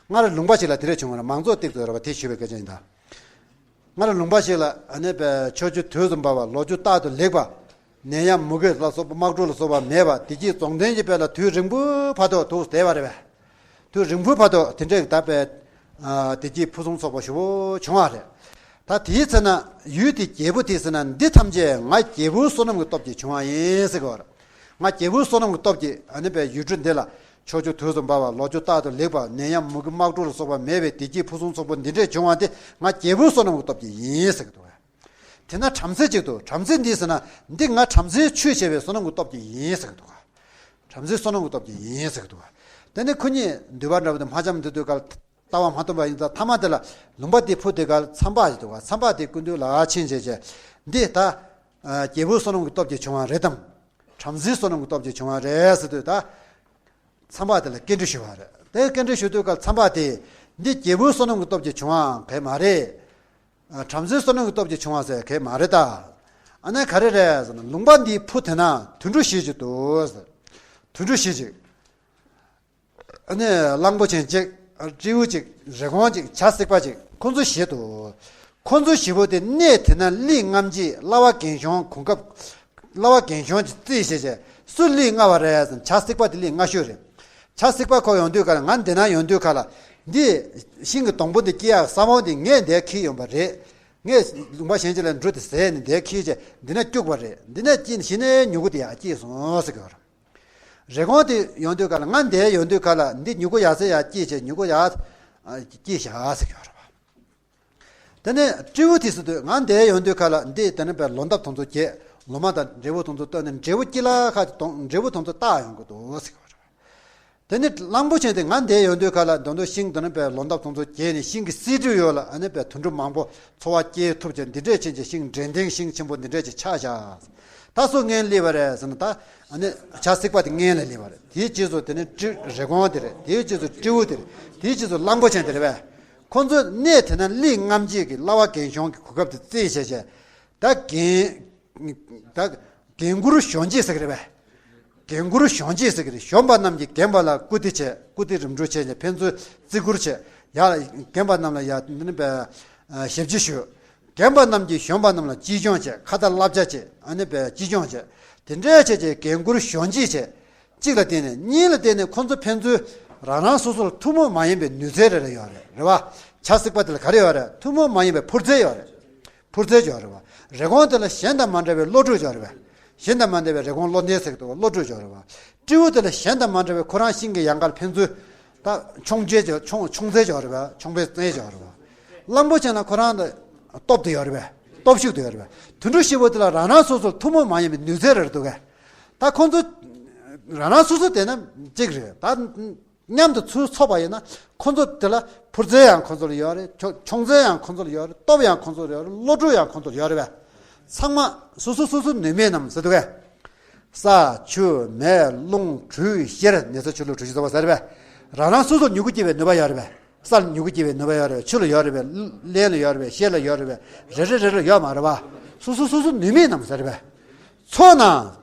སྔར་ལུང་པ་ཞིག་ལ་དེ་འདྲས་བྱུང་བ་རེད། མང་ཚོགས་ཏིག་ཏོག་རེད་བ། དེ་ཞུ་བའི་སྐད་ཆ་ཡིན་ད། སྔར་ལུང་པ་ཞིག་ལ་ཨ་ནི་པའི་ཕྱོགས་བཅུ་དུས་གསུམ་པ་བ། ལོ་རྒྱུས་རྟག་ཏུ་ལེགས་པ། ནད་ཡམས་མུ་གེ་ལ་སོགས་པ། དམག་འཁྲུག་ལ་སོགས་པ་མེད་པ། བདེ་སྐྱིད་རྫོགས་ལྡན་གྱི་དཔལ་ལ་དུས་རིང་པོའི་བར་དུ་འདུག་བསྡད་པ་རེད་པས། དུས་རིང་པོའི་བར་དུ་དེ་འདྲའི་ད་པའི། ཨ། བདེ་སྐྱིད་ཕུན་སུམ་ཚོགས་པ་ཞེ་པོ་བྱུང་བ་རེད། ད་དེའི་ཚེ་ན་ཡུལ་དེ་རྒྱལ་པོ་དེས་ཟེར་ན། འདི་ཐམས་ཅད་ང་རྒྱལ་པོའི་བསོད་ནམས་ཀྱི་སྟོབས་ཀྱིས་བྱུང་བ་ཡིན་ཟེར་གྱི་ཡོད་རེད། ང་རྒྱལ་པོའི་བསོད་ནམས་ཀྱི་སྟོབས་ཀྱིས་ཨ་ནི་པའི་ཡུལ་གྲུ་འདི་ལ། ཕྱོགས་བཅུ་དུས་གསུམ་པ་བ། ལོ་རྒྱུས་རྟག་ཏུ་ལེགས་པ། ནད་ཡམས་མུ་གེ་དམག་འཁྲུག་ལ་སོགས་པ་མེད་པའི་བདེ་སྐྱིད་ཕུན་སུམ་ཚོགས་པ་འདི་འདྲས་བྱུང་བ་དེ་ང་རྒྱལ་པོའི་བསོད་ནམས་ཀྱི་སྟོབས་ཀྱིས་ཡིན་ཟེར་གྱི་འདུག་བས། དེ་ན་བྲམ་ཟེ་གཅིག་འདུག་བྲམ་ཟེ་འདིས་ཟེར་ན། འདི་ང་བྲམ་ཟེའི་ཆོས་བྱས་པའི་བསོད་ནམས་ཀྱི་སྟོབས་ཀྱིས་ཡིན་ཟེར་གྱི་འདུག་ག་བྲམ་ཟེའི་བསོད་ནམས་ཀྱི་སྟོབས་ཀྱིས་ཡིན་ཟེར་གྱི་འདུག་ག་དེ་ནས་ཁོ་གཉིས་འདུས་པ་འདྲ་བོ་དེ་མ་འཆམ་དུས་དུས་ག་ལ། ལྟ་བ་མ་མཐུན་པ་ཡིན་ཙང་། མཐའ་མ་དེ་ལ་ལུང་པ་དེ་འཕུར་དུས་ག་ལ་མཚམས་པ་ཞིག་འདུག་ག་མཚམས་པ་དེ་སྐུ་མདུན་ལ་ཕྱིན་བྱས་བྱས། འདི་ད། ཨ། རྒྱལ་པོའི་བསོད་ནམས་ཀྱི་སྟོབས་ཀྱིས་བྱུང་བ་རེད་དམ། བྲམ་ཟེའི་བསོད་ནམས་ཀྱི་སྟོབས་ཀྱིས་བྱུང་བ་རེད་ཟེར་དུས་ད། མཚམས་པ་དེ་ལ་སྐད་འདྲི་ཞུ་བ་རེད། དེ་སྐད་འདྲི་ཞུ་དུས་སྐབས་མཚམས་པ་དེས། འདི་རྒྱལ་པོའི་བསོད་ནམས་ཀྱི་སྟོབས་ཀྱིས་བྱུང་བའང་གང་ཡང་མ་རེད། ཨ། བྲམ་ཟེའི་བསོད་ནམས་ཀྱི་སྟོབས་ཀྱིས་བྱུང་བ་ཟེར་གང་ཡང་མ་རེད་ད། ཨ་ནི་ག་རེ་རེད་ཟེར་ན། ལུང་པ་འདིའི་ཕུ་དེ་ན་དུད་འགྲོ་བཞི་ཅིག་འདུག་ཟེར། དུད་འགྲོ་བཞི་ཅིག་ཨ་ནི་གླང་པོ་ཆེན་གཅིག་སྤྲེའུ་གཅིག་རི་གོང་གཅིག་བྱ་སྲེག་པ་གཅིག་ཁོ་ཚོ་བཞི་འདུག་ཁོ་ཚོ་བཞི་པོ་དེ་གནས་དེ་ན་གླིང་ལྔ་བརྒྱའི་བླ་བ་རྒན་གཞོན་གོ་སྐབས། བླ་བ་རྒན་གཞོན་གྱིས་རྩིས་བྱས་བྱས། སུ་གླིང་ལྔ་པ་རེད་ཟེར་ན། བྱ་སྲེག་པ་དེ་གླིང་ལྔ་ཤོས་རེད། བྱ་སྲེག་པ་ཁོ་ཡོང་དུས་ག་ལ། ང་འདི་ན་ཡོང་དུས་ག་ལ། འདི་ཤིང་གི་སྡོང་པོ་འདི་སྐྱེ་ཡག་ས་བོན་འདི་ངས་འདིར་འཁྱེར་ཡོང་པ་རེད། ངས་ལུང་པ་གཞན་ཅིག་ལ་འགྲོ་དེ་ཟས་ནས་འདིར་འཁྱེར་བྱས་འདི་ན་སྐྱུག་པ་རེད། འདི་ན་སྐྱེས་ནས་གཞི་ནས་མྱུ་གུ་དེ་ཡར་སྐྱེས་སོང་ཟེར་གྱི་ཡོད་རེད། རི་གོང་དེ་ཡོང་དུས་ག་ལ། ང་འདིར་ཡོང་དུས་ག་ལ། འདི་མྱུ་གུ་ཡར་ཚེ་ཡར་སྐྱེས་བྱས། མྱུ་གུ་ཡར་སྐྱེས་བཞག་ཟེར་གྱི་ཡོད་རེད་པ། དེ་ནས་སྤྲེའུ་དེས་ཟེར་དུས། ང་འདིར་ཡོང་དུས་ག་ལ། འདི་དེ་ནས་པའི་ལོ་འདབ་དེ་ཚོ་བརྒྱད། ལོ་མ་དང་འབྲས་བུ་དེ་ཚོ་བཏོན་ནས། འབྲས་བུ་སྐྱེ་ལ་ཁ་ཅིག་དང་། འབྲས་བུ་དེ་ཚོ་བཏགས་ཡོང་གི་འདུག་ཟེར་གྱི་ཡོད་རེད་པ། དེ་ནས་གླང་པོ་ཆེན་དེ། ང་འདིར་ཡོང་དུས་ག་ལ། དེ་ཚོ་ཤིང་དེ་ནས་པའི་ལོ་འདབ་དེ་ཚོ་བརྒྱད་ནས། ཤིང་གི་སིལ་གྲིབ་ཡོད་ལ། ཨ་ནི་པའི་དུད་འགྲོ་མང་པོ་འཚོ་བ་སྐྱེལ་ཐུབ་ཅིང་། འདི་འདྲས་ཅན་གྱི་ཤིང་འབྲས་ལྡན་ཤིང་ཆེན་པོ་འདི་འདྲས་ཅིག་ཆགས་བཞག་ད་སུ་སྔོན་སླེབས་པ་རེད་ཟེར་ན། ད་ཨ་ནི་བྱ་སྲེག་པ་དེ་སྔོན་ལ་སླེབས་པ་རེད། དེའི་རྗེས་སུ་དེ་ནས་སྤྲེ། རི་གོང་དེ་རེད། དེའི་རྗེས་སུ་སྤྲེའུ་དེ་རེད། དེའི་རྗེས་སུ་གླང་པོ་ཆེན་དེ་རེད་པས། ཁོ་ཚོས་གནས་དེ་ན་གླིང་ལྔ་བརྒྱའི་གི་བླ་བ་རྒན་གཞོན་གྱི་གོ་སྐབས་དེ་རྩིས་བྱས་བྱས། ད་རྒན། ད་རྒན་བཀུར་གཞོན་གཅེས་ཟེར་གི་རེད་པས། རྒན་བཀུར་གཞོན་གཅེས་ཟེར་གི་རེད། གཞོན་པ་རྣམས་ཀྱིས་རྒན་པ་ལ་བཀུར་སྟི་བྱེད། བཀུར་སྟི་རིམ་གྲོ་བྱས་ནས་ཕན་ཚུན་བརྩི་བཀུར་བྱེད། ཡ། རྒན་པ་རྣམས་ལ་ཡ་ནི་པའི་ཞབས་ཕྱི་ཞུ། རྒན་པ་རྣམས་ཀྱིས་གཞོན་པ་རྣམས་ལ་གཅེས་སྐྱོང་བྱེད། ཁ་ཏ་བསླབ་བྱ་བྱེད། ཨ་ནི་པའི་གཅེས་སྐྱོང་བྱེད། དེ་འདྲའི་བྱས་བྱས་རྒན་བཀུར་གཞོན་གཅེས་བྱེད། གཅིག་ལ་བརྟེན་ནས། གཉིས་ལ་བརྟེན་ནས་ཁོ་ཚོ་ཕན་ཚུན་རང་རང་སོ་སོར་ཐུན་མོང་མ་ཡིན་པའི་ནུས་རྩལ་རེ་རེ་ཡོད་རེད། རེད་བ། བྱ་སྲེག་པ་དེ་ལ་ག་རེ་ཡོད་རེད། ཐུན་མོང་མ་ཡིན་པའི་འཕུར་རྩལ་ཡོད་རེད། འཕུར་རྩལ་ཡོད་རེད་བ། རི་གོང་དེ་ལ་གཞན་དང་མ་འདྲ་བའི་བློ་གྲོས་ཡོད་རེད་བ། གཞན་དང་མ་འདྲ་བའི་རི་གོང་བློ་ལྡན་ཟེར་གི་འདུག་བ། བློ་གྲོས་ཡོད་རེད་བ། སྤྲེའུ་དེ་ལ་གཞན་དང་མ་འདྲ་བའི་ཁོ་རང་ཤིང་གི་ཡལ་གར་ཕན་ཚུན་ད་མཆོང་རྩལ་ཡོད། མཆོང་མཆོང་རྩལ་ཡོད་རེད་བ། མཆོང་བའི་རྩལ་ཡོད་རེད་བ། གླང་པོ་ཆེ་ལ་ཁོ་རང་ད་སྟོབས་དེ་ཡོད་རེད་བ། སྟོབས་ཤུགས་དེ་ཡོད་རེད་བ། དུད་འགྲོ་བཞི་པོ་དེ་ལ་རང་རང་སོ་སོར་ཐུན་མོང་མ་ཡིན་པའི་ནུས་རྩལ་རེ་རེ་འདུག་གས། ད་ཁོང་ཚོ་རང་རང་སོ་སོ་བསྡད་ན་གཅིག་རེད། ད་མཉམ་དུ་ཚུར་ཚོགས་པ་ཡིན་ན། ཁོ་ཚོ་དེ་ལ་འཕུར་རྩལ་ཡང་ཁོ་ཚོ་ལ་ཡོད་རེད། མཆོ་མཆོང་རྩལ་ཡང་ཁོ་ཚོ་ལ་ཡོད་རེད། སྟོབས་ཡང་ཁོ་ཚོ་ལ་ཡོད་རེད། བློ་གྲོས་ཡང་ཁོ་ཚོ་ལ་ཡོད་རེད་པས། ཚང་མ་སོ་སོ་སོ་སོ་ནུས་མེད་རྣམས་ཟེར་འདུག་གས། ས་ཆུ་མེ་རླུང་དྲོད་གཤེར། ནད་སོགས་ཆུ་ལུད་གྲུ་བཞི་ཚོགས་པ་ཟེར་རེད་པས། རང་རང་སོ་སོར་མྱུ་གུ་སྐྱེ་བའི་ནུས་པ་ཡོད་རེད་པས། ས་ལ་མྱུ་གུ་སྐྱེ་བའི་ནུས་པ་ཡོད་རེད་པས། ཆུ་ལ་ཡོད་རེད་པས། རླན་ལ་ཡོད་རེད་པས། གཤེར་ལ་ཡོད་རེད་པས། རེ་རེ་རེ་རེ་ཡོད་མ་རེད་པ། སོ་སོ་སོ་སོ་ནུས་མེད་རྣམས་ཟེར་རེད་པས། ཚོགས་ན།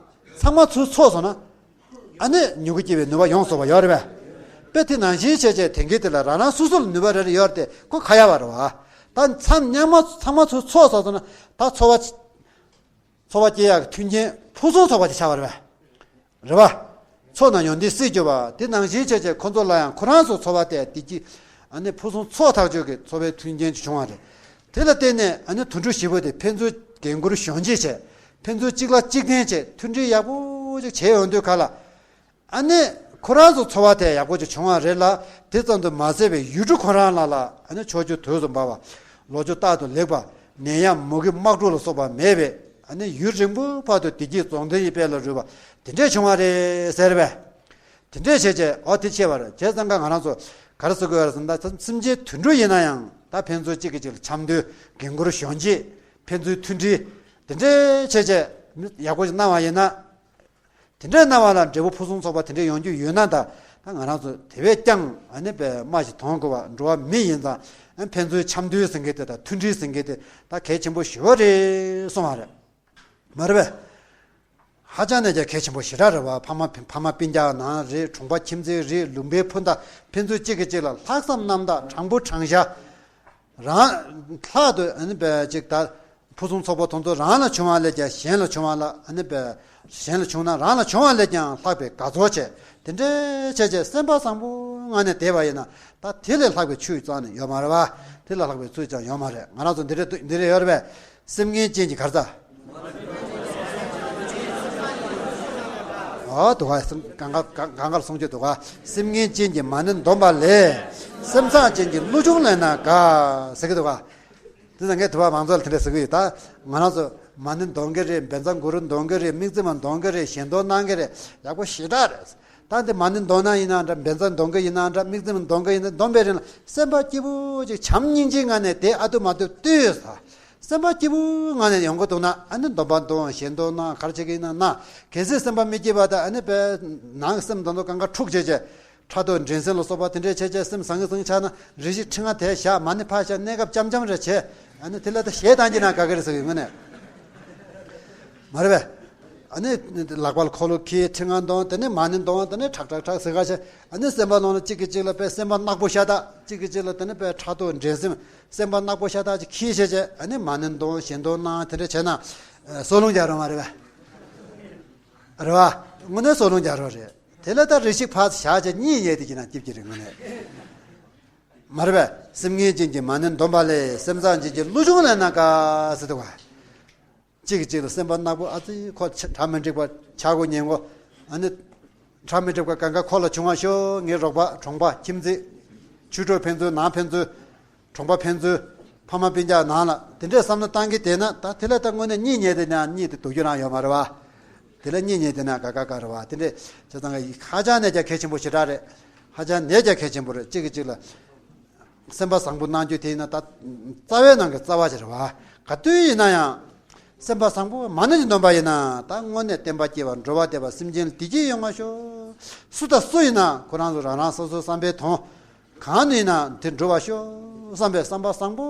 ཚང་མ་ཚུར་ཚོགས་སོང་ན། ཨ་ནི་མྱུ་གུ་སྐྱེ་བའི་ནུས་པ་ཡོངས་རྫོགས་པ་ཡོད་རེད་པས། དཔེ་དེ་ནང་བཞིན་བྱས་བྱས་དེང་གི་དེ་ལ་རང་རང་སོ་སོ་ལ་ནུས་པ་རེ་རེ་ཡོད་རེད་དེ། ཁོ་ག་ཡ་བ་རེད་བ། ད་མཚམས་མཉམ་མ་ཚང་མ་ཚུར་ཚོགས་སོང་ན། ད་འཚོ་བ་འཚོ་བ་སྐྱེལ་ཡག་གི་མཐུན་རྐྱེན་ཕུན་སུམ་ཚོགས་པ་ཅིག་ཆགས་པ་རེད་པས། རེད་བ། ཚོགས་ན་ཡོན་ཏན་སྲིད་འབྱོར་བ། དེ་ནང་བཞིན་བྱས་བྱས་ཁོ་ཚོ་ལ་ཡང་ཁོ་རང་ཚོ་འཚོ་བ་དེ་བདེ་སྐྱིད། ཨ་ནི་ཕུན་སུམ་ཚོགས་ཐག་ཆོད་ཀྱི་འཚོ་བའི་མཐུན་རྐྱེན་ཅིག་བྱུང་བ་རེད། དེ་ལ་བརྟེན་ནས་ཨ་ནི་དུད་འགྲོ་བཞི་པོ་དེ་ཕན་ཚུན་རྒན་བཀུར་གཞོན་གཅེས་བྱས། ཕན་ཚུན་གཅིག་ལ་གཅིག་བརྟེན་བྱས། མཐུན་སྒྲིལ་ཡག་པོ་ཅིག་བྱས་ཡོང་དུས་ག་ལ། ཨ་ནི་ཁོ་རང་ཚོ་འཚོ་བ་དེ་ཡག་པོ་ཅིག་བྱུང་བ་རེད་ལ། དེ་ཙམ་དུ་མ་ཟད་པའི་ཡུལ་གྲུ་ཁོ་རང་ལ་ལ། ཨ་ནི་ཕྱོགས་བཅུ་དུས་གསུམ་པ་བ། ལོ་རྒྱུས་རྟག་ཏུ་ལེགས་པ། ནད་ཡམས་མུ་གེ་དམག་འཁྲུག་ལ་སོགས་པ་མེད་པའི། ཨ་ནི་ཡུན་རིང་པོའི་བར་དུ་བདེ་སྐྱིད་རྫོགས་ལྡན་གྱི་དཔལ་ལ་རོལ་བ་དེ་འདྲས་བྱུང་བ་རེད་ཟེར་བས། དེ་འདྲས་བྱས་བྱས་ཨོ་དེ་ཆེ་བར་བྱས་ཙང་ཀ་ང་རང་ཚོ་ག་རེ་ཟེར་དགོས་རེད་ཟེར་ན། ད་སེམས་ཅན་དུད་འགྲོ་ཡིན་ན་ཡང་ད་ཕན་ཚུན་གཅིག་གིས་གཅིག་ལ་འཆམ་མཐུན་འགན་ཁུར་གཞོན་སྐྱེས་ཕན་ཚུན་མཐུན་སྒྲིལ་དེ་འདྲས་བྱས་བྱས་ཡག་པོ་ཞིག་གནང་བ་ཡིན་ན། དེ་འདྲས་གནང་བ་ལ་འབྲས་བུ་ཕུན་སུམ་ཚོགས་པ་དེ་འདྲས་ཡོང་རྒྱུ་ཡོད་ན། ད་ད་ང་རང་ཚོ་དེ་བས་ཀྱང་ཨ་ནི་པའི་སྨྲ་ཞིག་དོན་དགོས་པ། འགྲོ་བ་མི་ཡིན་ཙང་ཨ་ཕན་ཚུན་འཆམ་མཐུན་ཟེར་མཁན་དེ་དང་མཐུན་སྒྲིལ་ཟེར་མཁན་དེ་ད་གལ་ཆེན་པོ་ཞེ་པོ་རེད་གསུངས་པ་རེད། མ་རེད་པས། ཧ་ཅང་ནས་ཀྱང་གལ་ཆེན་པོ་ཞེ་དྲག་རེད་བ། ཕ་མ་ཕ་མ་སྤུན་ཀྱག་ནང་རེད། གྲོང་པ་ཁྱིམ་མཚེས་རེད། ལུང་པའི་སྤུན་ཟླ་ཕན་ཚུན་གཅིག་གིས་གཅིག་ལ་ལྷག་བསམ་རྣམ་དག་དྲང་པོ་དྲང་བཞག་རང་ལྷག་ཏུ་ཨ་ནི་པའི་ཅིག་ད་ཕུན་སུམ་ཚོགས་པ་དེ་ཚོ་རང་ལ་བྱུང་བ་ལས་ཀྱང་གཞན་ལ་བྱུང་བ་ལ་ཨ་ནི་པའི་གཞན་ལ་བྱུང་ན་རང་ལ་བྱུང་བ་ལས་ཀྱང་ལྷག་པའི་དགའ་ཚོར་བྱས། དེ་འདྲའི་བྱས་བྱས་སེམས་པ་བཟང་པོ་ངང་ནས་བསྡད་པ་ཡིན་ན། ད་དེ་ལས་ལྷག་པའི་ཆོས་རྩ་ནས་ཡོད་མ་རེད་བ། དེ་ལས་ལྷག་པའི་ཚུལ་ཀྱང་ཡོད་མ་རེད། ང་རང་ཚོ་འདི་འདྲ་འདི་འདྲ་ཡོད་རེད་པས། སེམས་ངན་ཅན་གྱི་གར་ས། ཨོ་དུ་བ་སེམས་གང་ག་གང་ག་ལ་གསུང་རྒྱུ་འདུག་ག་སེམས་ངན་ཅན་གྱི་མ་ཎི་འདོན་པ་ལས། སེམས་བཟང་ཅན་གྱི་གླུ་ཆུང་ལེན་ན་དགའ་ཟེར་གྱི་འདུག་ག་དེ་ཚོ་ངས་དུ་བ་མང་ཚོགས་ལ་དེ་འདྲ་ཟེར་གྱི་ཡོད། ད་ང་རང་ཚོ་མ་ཎི་འདོན་གྱི་རེད། བཛྲ་གུ་རུ་འདོན་གྱི་རེད། དམིགས་བརྩེ་མ་འདོན་གྱི་རེད། ཞལ་འདོན་གནང་གི་རེད། ཡག་པོ་ཞེ་དྲག་རེད། ད་འདི་མ་ཎི་འདོན་ན་ཡིན་ན་འདྲ། བཛྲ་འདོན་གྱི་ཡིན་ན་འདྲ། དམིགས་བརྩེ་མ་འདོན་གྱི་ཡིན་ན་འདྲ། འདོན་པའི་རིང་ལ་སེམས་པ་སྐྱིད་པོ་ཅིག་བྱམས་སྙིང་རྗེའི་ངང་ནས་བསྡད། ཨ་ཐུ་མ་ཐུ་ལྟོས་ས། སེམས་པ་སྐྱིད་པོའི་ངང་ནས་ཡོང་གི་འདུག་ན། ཨ་ནི་འདོན་པ་འདོན། ཞལ་འདོན་གནང་། ག་རེ་བྱེད་ཀྱི་ཡིན་ན་གནང་། གལ་སྲིད་སེམས་པ་མི་སྐྱིད་པ་དང་ཨ་ནི་པའི་ནང་གི་སེམས་དོན་དུ་གང་ག་འཁྲུག་བྱས་བྱས། ཕྲག་དོག་འགྲན་སེམས་ལ་སོགས་པ་དེ་འདྲས་བྱས་བྱས་སེམས་ཟང་ངེ་ཟིང་ཆགས་ན། རེ་ཞིག་ཁྲི་ང་དེ་བཞག་མ་ཎི་ཕར་བཞག་གནས་སྐབས་ཅམ་ཅམ་རེ་བྱས། ཨ་ནི་དེ་ལ་ད་གཞས་བཏང་གྱི་ན་དགའ་གི་རེད་ཟེར་གི་ངོས་ནས། མ་རེད་པས། ཨ་ནི་ལག་པ་ལ་འཁོར་ལོ་འཁྱེར། ཁྲི་ང་འདོན། དེ་ནས་མ་ཎི་འདོན། དེ་ནས་ཁྲག་ཁྲག་ཁྲག་ཟེར་ག་བྱས། ཨ་ནི་སེམས་པ་ནང་ལ་གཅིག་གིས་གཅིག་ལ་པའི་སེམས་པ་ནག་པོ་ཤ་སྟག་གཅིག་གིས་གཅིག་ལ་དེ་ནས་པའི་ཕྲག་དོག་འགྲན་སེམས། སེམས་པ་ནག་པོ་ཤ་སྟག་ཅིག་འཁྱེར་བྱས་བྱས། ཨ་ནི་མ་ཎི་འདོན། ཞལ་འདོན་གནང་། དེ་འདྲ་བྱས་ན། ཨ་སོ་རླུང་རྒྱག་རོགས་མ་རེད་པས། རེད་བ། དངོས་གནས་སོ་རླུང་རྒྱག་རོགས་རེད། དེ་ལ་ད་རེ་ཞིག་ཕར་བཞག་བྱས་གཉིད་ཉལ་དེ་གྱིས་ན་སྐྱིད་ཀྱི་རེད་དངོས་གནས། མ་རེད་པས། སེམས་ངན་ཅན་གྱི་མ་ཎི་འདོན་པ་ལས། སེམས་བཟང་ཅན་གྱི་གླུ་ཆུང་ལེན་ན་དགའ་ཟེར་འདུག་ག་གཅིག་གིས་གཅིག་ལ་སེམས་པ་ནག་པོ། ཨ་ཙི་ཁོ་ཆ་གྲ་མི་འགྲིག་པ་ཆག་སྒོ་ཉན་སྒོ། ཨ་ནི་གྲ་མི་འགྲིག་པ་གང་ག་ཁོ་ལ་བྱུང་བ་ཤོག་ངའི་རོགས་པ་གྲོང་པ་ཁྱིམ་མཚེས། ཆོས་གྲོགས་ཕན་ཚུན་ནང་ཕན་ཚུན། གྲོང་པ་ཕན་ཚུན། ཕ་མ་སྤུན་ཀྱག་ནང་ལ་དེ་འདྲའི་བསམ་བློ་བཏང་གི་བསྡད་ན། ད་དེ་ལ་ད་དངོས་གནས་གཉིད་ཉལ་དེ་ན་གཉིད་དེ་སྡུག་རྒྱུ་རང་ཡོད་མ་རེད་བ། དེ་ལ་གཉིད་ཉལ་དེ་ན་དགའ་དགའ་དགའ་རེད་བ། དེ་འདྲས་བྱས་ཙང་ཀ་ཧ་ཅང་ནས་ཀྱང་གལ་ཆེན་པོ་ཞེ་དྲག་རེད། ཧ་ཅང་ནས་ཀྱང་གལ་ཆེན་པོ་རེད། གཅིག་གིས་གཅིག་ལ་སེམས་པ་བཟང་པོ་གནང་རྒྱུ་དེ་ཡིན་ན་ད་རྩ་བའི་ནང་གི་རྩ་བ་ཞིག་རེད་བ། ག་དུས་ཡིན་ན་ཡང་སེམས་པ་བཟང་པོ་མ་ཎི་ཞིག་འདོན་པ་ཡིན་ན། ད་དངོས་གནས་བསྟན་པ་སྐྱེ་བ། འགྲོ་བ་བདེ་བ། སེམས་ཅན་ལ་བདེ་སྐྱིད་ཡོང་བ་ཤོག་སུ་དང་སུ་ཡིན་ན་ཁོ་རང་ཚོ་རང་རང་སོ་སོའི་བསམ་པའི་དོན། གང་ནས་ན་དེ་འགྲུབ་པར་ཤོག་བསམ་པའི་བསམ་པ་བཟང་པོ་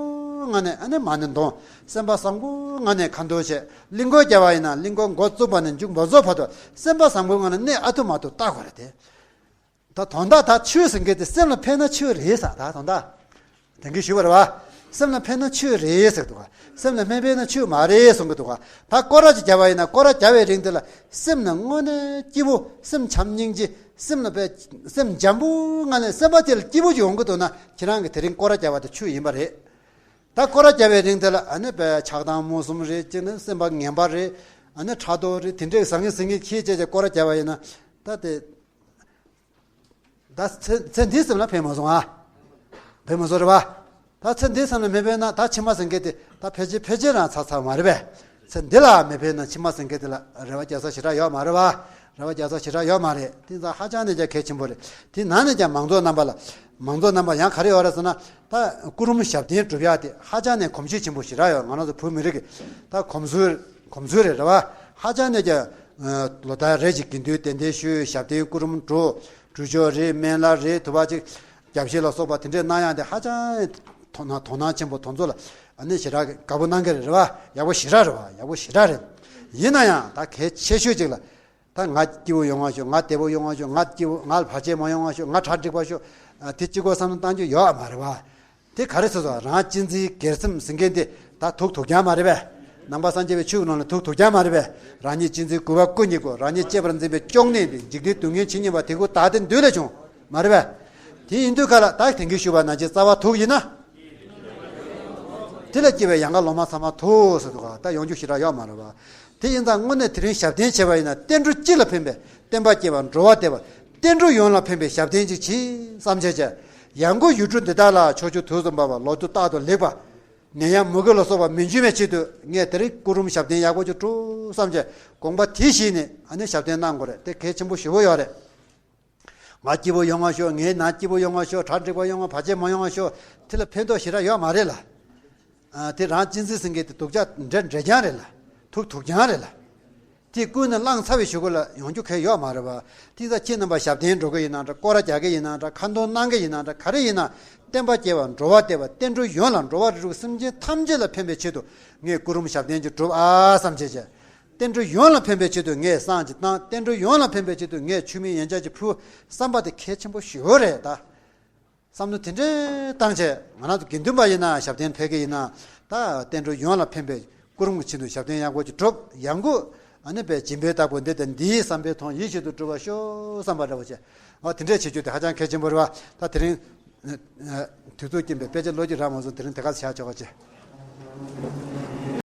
ངང་ནས་ཨ་ནི་མ་ཎི་འདོན། སེམས་པ་བཟང་པོ་ངང་ནས་ཁ་འདོན་བྱས། གླིང་སྐོར་བརྒྱབ་པ་ཡིན་ན་གླིང་སྐོར་འགོ་བཙུགས་པ་ནས་མཇུག་མ་རྫོགས་བར་དུ་སེམས་པ་བཟང་པོའི་ངང་ནས་གནས་ཨ་ཐུ་མ་ཐུ་བལྟ་དགོས་རེད་དེ། ད་དོན་དག་ད་ཆོས་ཟེར་མཁན་དེ་སེམས་ལ་ཕན་ན་ཆོས་རེད་ས། ད་དོན་དག་དེང་གི་ཞུས་པ་རེད་བ། སེམས་ལ་ཕན་ན་ཆོས་རེད་ཟེར་འདུག་ག་སེམས་ལ་མི་ཕན་ན་ཆོས་མ་རེད་གསུང་གི་འདུག་ག་ད་སྐོར་ར་ཅིག་བརྒྱབ་པ་ཡིན་ན་སྐོར་ར་བརྒྱབ་པའི་རིང་དེ་ལ་སེམས་ནི་དངོས་གནས་སྐྱིད་པོ། སེམས་བྱམས་སྙིང་རྗེ། སེམས་ལ་པའི་སེམས་འཇམ་པོའི་ངང་ནས་སེམས་པ་དེ་ལ་སྐྱིད་པོ་ཅིག་ཡོང་གི་འདུག་ན། ཁྱེད་རང་གིས་དེ་རིང་སྐོར་ར་བརྒྱབ་པ་དེ་ཆོས་ཡིན་པ་རེད། ད་སྐོར་ར་བརྒྱབ་པའི་རིང་དེ་ལ་ཨ་ནི་པའི་ཆགས་སྡང་མུན་སུམ་རེད། གཅིག་ནི་སེམས་པ་ངན་པ་རེད། ཨ་ནི་ཕྲག་དོག་རེད། དེ་འདྲའི་ཟང་ངེ་ཟིང་ངེ་ཁྱེད་ཅེས་ཀྱི་སྐོར་ར་བརྒྱབ་པ་ཡིན་ན། ད་དེ། ད་ཚེ་ཚེ་འདིའི་སེམས་ལ་ཕན་མ་སོང་ཨ། ཕན་མ་སོང་རེད་བ། ད་ཚེ་འདིའི་སེམས་ལ་མི་ཕན་ན་ད་ཕྱི་མ་ཟེར་མཁན་དེ་ད་ཕལ་ཆེར་ཕལ་ཆེར་རང་ཚར་ཚར་མ་རེད་པས། ཚེ་འདི་ལ་མི་ཕན་ན་ཕྱི་མ་ཟེར་མཁན་དེ་ལ་རེ་བ་རྒྱག་ས་ཞེ་དྲག་ཡོད་མ་རེད་བ། རེ་བ་རྒྱག་ས་ཞེ་དྲག་ཡོད་མ་རེད། དེ་ཙང་ཧ་ཅང་ནས་ཀྱང་གལ་ཆེན་པོ་རེད། དེ་ནང་ནས་ཀྱང་མང་ཚོགས་རྣམ་པ་ལ། མང་ཚོགས་རྣམ་པ་ཡང་ག་རེ་ཡོད་རེད་ཟེར་ན། ད་སྐུ་རུམ་ཞབས་བརྟན་སྒྲུབ་ཡག་དེ་ཧ་ཅང་ནས་གོམས་གཤིས་ཆེན་པོ་ཞེ་དྲག་ཡོད། ང་རང་ཚོ་བོད་མི་རིགས་ཀྱི་ད་གོམས་སྲོལ་གོམས་སྲོལ་རེད་རེད་བ། ཧ་ཅང་ནས་ཀྱང་ལོ་ལྟར་རེ་གཅིག་དགེ་འདུན་གདན་འདྲེན་ཞུས། ཞབས་བརྟན་སྐུ་རུམ་སྒྲུབ། སྒྲུབ་ཆོག་རེད། སྨན་བླ་རེད། དུ་བ་གཅིག་རྒྱབ་བཤད་ལ་སོགས་པ་དེ་འདྲས་གནང་ཡག་དེ་ཧ་ཅང་དོ་སྣང་དོ་སྣང་ཆེན་པོ། དེ་ཚོ་ལ་ཨ་ནི་ཞེ་དྲག་དགའ་པོ་གནང་གི་རེད་རེད་བ། ཡག་པོ་ཞེ་དྲག་རེད་བ། ཡག་པོ་ཞེ་དྲག་རེད། ཡིན་ན་ཡང་ད་གལ་ཆེ་ཤོས་གཅིག་ལ། ད་ང་སྐྱིད་པོ་ཡོང་བ་ཤོག་ང་བདེ་པོ་ཡོང་བ་ཤོག་ང་སྐྱིད་པོ། ང་ལ་བར་ཆད་མ་ཡོང་བ་ཤོག་ང་གྲ་འགྲིག་པ་ཤོག་ཨ། དེ་གཅིག་པོ་བསམ་བློ་བཏང་རྒྱུ་ཡོད་མ་རེད་བ། དེ་ག་རེ་ཟེར་སོང་། རང་གཅེས་འཛིན་སྒེར་སེམས་ཟེར་མཁན་དེ་ད་ཐུག་ཐུག་རྐྱང་མ་རེད་པས། ནང་པ་སངས་རྒྱས་པའི་ཆོས་ཀྱི་ནང་ལ་ཐུག་ཐུག་རྐྱང་མ་རེད་པས། རང་ཉིད་གཅེས་འཛིན་རྒུད་པ་ཀུན་གྱི་སྒོ། རང་ཉིད་གཅེས་པར་འཛིན་པའི་གཅོང་ནད་འདི། འཇིག་རྟེན་སྡུག་བསྔལ་ཇི་སྙེད་པ། དེ་ཀུན་བདག་བདེ་འདོད་ལས་བྱུང་། མ་རེད་པས། དེ་ཡིན་དུས་ག་ལ་ད་དེང་གི་ཞུས་པ་ནང་བཞིན་རྩ་བ་ཐུག་ཡིན་ན། དེ་ལ་སྐྱེ་བའི་ཡང་ག་ལོ་མ་ཚང་མ་ཐུག་ཟེར་འདུག་ག་ད་ཡོང་རྒྱུ་ཞེ་དྲག་ཡོད་མ་རེད་བ། དེ་ཡིན་ཙང་དངོས་གནས་དེ་རིང་ཞབས་བརྟན་བྱས་པ་ཡིན་ན་བསྟན་འགྲོ་སྤྱི་ལ་ཕན་པའི། བསྟན་པ་སྐྱེ་བ་འགྲོ་བ་བདེ་བ། བསྟན་འགྲོ་ཡོངས་ལ་ཕན་པའི་ཞབས་བརྟན་ཅིག་བྱེད་བསམ་བྱས་བྱས། ཡང་སྒོས་ཡུལ་གྲུ་འདི་དག་ལ་ཕྱོགས་བཅུ་དུས་གསུམ་འབར་བ་ལོ་ཏོག་རྟག་ཏུ་ལེགས་པ། ནད་ཡམས་མུ་གེ་ལ་སོགས་པ་མི་འབྱུང་བའི་ཆེད་དུ་ངས་དེ་རིང་སྐུ་རུམ་ཞབས་བརྟན་ཡག་པོ་ཅིག་སྒྲུབ་བསམ་བྱས་དགོངས་པ་དེ་བཞེས་ནས་ཨ་ནི་ཞབས་བརྟན་གནང་དགོས་རེད། དེ་གལ་ཆེན་པོ་ཞེ་པོ་ཡོད་རེད། ང་སྐྱིད་པོ་ཡོང་བ་ཤོག་ངའི་ནང་སྐྱིད་པོ་ཡོང་བ་ཤོག་གྲ་འགྲིག་པོ་ཡོང་བ་བར་ཆད་མ་ཡོང་བ་ཤོག་དེ་ལ་ཕན་ཐོགས་ཞེ་དྲག་ཡོད་མ་རེད་ལ། ཨ། དེ་རང་གཅན་གཟན་སེང་གེ་དེ་སྡུག་ཅག་འདྲེ་འདྲེ་རྐྱང་རེད་ལ། ཐུག་ཐུག་རྐྱང་རེད་ལ། དེ་ཀུན་ནས་བླངས་ཚར་བའི་གཞུག་གུ་ལ་ཡོང་རྒྱུ་གལ་ཡོད་མ་རེད་པ། དེ་ཚ་ཁྱེད་རྣམ་པ་ཞབས་བརྟན་འགྲོ་གི་ཡིན་ན་འདྲ། སྐོར་ར་རྒྱག་གི་ཡིན་ན་འདྲ། ཁ་འདོན་གནང་གི་ཡིན་ན་འདྲ། ག་རེ་ཡིན་ན། བསྟན་པ་སྐྱེ་བ་འགྲོ་བ་བདེ་བ་བསྟན་འགྲོ་ཡོངས་ལ་འགྲོ་བ་རིགས་དྲུག་སེམས་ཅན་ཐམས་ཅད་ལ་ཕན་པའི་ཆེད་དུ་ངས་སྐུ་རིམ་ཞབས་བརྟན་ཅིག་སྒྲུབ་ཨ་བསམ་བྱས་བྱས། བསྟན་འགྲོ་ཡོངས་ལ་ཕན་པའི་ཆེད་དུ་ངས་བསང་ཅིག་བཏང་། བསྟན་འགྲོ་ཡོངས་ལ་ཕན་པའི་ཆེད་དུ་ངས་མཆོད་མེ་ཡན་ཆད་ཅིག་ཕུལ། བསམ་པ་དེ་གལ་ཆེན་པོ་ཞེ་པོ་རེད་ད། བསམ་བློ་དེ་འདྲའི་བཏང་བྱས་ང་རང་ཚོ་དགེ་འདུན་པ་ཡིན་ན་ཞབས་བརྟན་ཕེབས་ཀྱི་ཡིན་ན། ད་བསྟན་འགྲོ་ཡོངས་ལ་ཕན་པའི་སྐུ་རིམ་གྱི་ཆེད་དུ་ཞབས་བརྟན་ཡག་པོ་ཅིག་སྒྲུབ། ཡང་སྒོས་ཨ་ནི་པའི་སྦྱིན་པའི་བདག་པོ་འདི་དང་འདིའི་བསམ་པའི་མཐོང་ཡིད་བཞིན་དུ་འགྲུབ་པར་ཤོག་བསམ་པ་འདྲ་བོ་བྱས། འོ་དེ་འདྲས་བྱེད་རྒྱུ་དེ་ཧ་ཅང་གལ་ཆེན་པོ་རེད་བ། ད་དེ་རིང་དུས་ཚོད་རྐྱེན་པས་དཔེ་ཆ་ཀློག་རྒྱུ་རག་མ་སོང་། དེ་རིང་དེ་ག་ཚོད་བཞག་ཆོག་ག་བྱས།